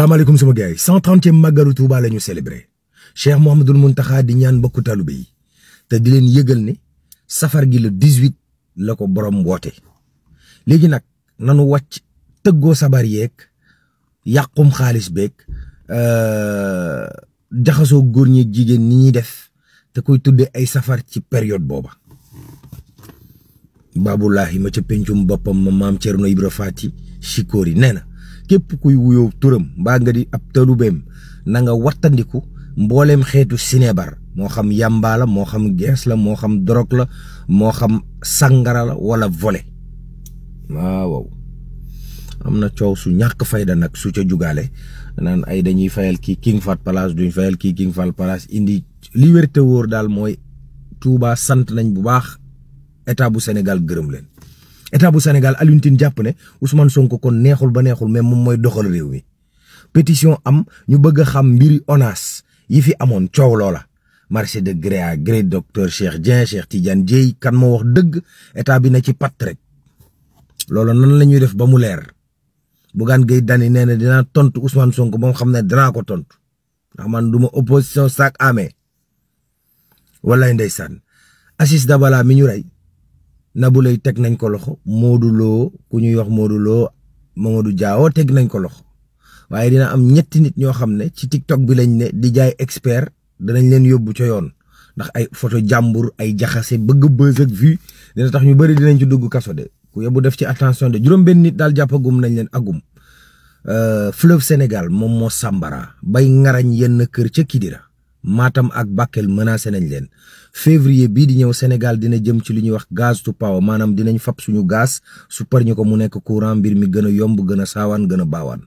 salaamaaleykum sama gars yi 130e màggalu Touba la ñu célébré Cheikh Mouhamadoul Mountakha di ñaan mbokku talibé yi te di leen yëgal ne safar gi le 18 la ko borom woote léegi nag nanu wàcc tëggoo sabar yeeg yàqum xaalis beeg jaxasoo góor ñi jigéen ni ñuy def te koy tudde ay safar ci période booba Babulahi ma ca pencum boppam ma maam Cerno Ibra Faati Sikori nee na képp kuy wuyoo turam mbaa nga di ab talubeem na nga wattandiku mbooleem xeetu sinébar moo xam yàmbaa la moo xam gees la moo xam drogue la moo xam sangara la wala volet waaw am na coow su ñàkk fayda nag su ca jugaale naan ay dañuy fayal kii King Fahd Palace duñ fayal kii King Fahd Palace indi li wér te wóor daal mooy Touba sant nañ bu baax état bu Sénégal gërëm leen état bu Sénégal Alioune Tine jàpp ne Ousmane Sonko kon neexul ba neexul mais moom mooy doxal réew mi pétition am ñu bëgg a xam mbiri ONAS yi fi amoon coow loola marché de gré à gré docteur Cheikh Dieng Cheikh Tidiane Dieye kan moo wax dëgg état bi na ci pat rek loolu nan la ñuy def ba mu leer Bougane Gueye Dany nee na dinaa tontu Ousmane Sonko ba mu xam ne dinaa ko tontu ndax man du ma opposition sac amee wallaay ndeysaan Aziz Dabala mi ñu rey Nabou Leye teg nañ ko loxo Modou Lo ku ñuy wax Modou Lo Mamadou Diawo teg nañ ko loxo waaye dina am ñetti nit ñoo xam ne ci TikTok bi lañ ne di jaay expert danañ leen yóbbu ca yoon ndax ay photo jàmbur ay jaxase bëgg buzz ak vue dina tax ñu bëri dinañ ci dugg kaso de ku yóbbu def ci attention de juróom-benn nit daal jàppagum nañ leen agum fleuve Sénégal moom moo sàmbara bay ngarañ yenn kër ca Kidira Matam ak Bakel menacé nañ leen février bii di ñëw Sénégal dina jëm ci li ñuy wax gaz to power maanaam dinañ fab suñu gaz su par ñu ko mu nekk courant mbir mi gën a yomb gën a saawaan gën a baawaan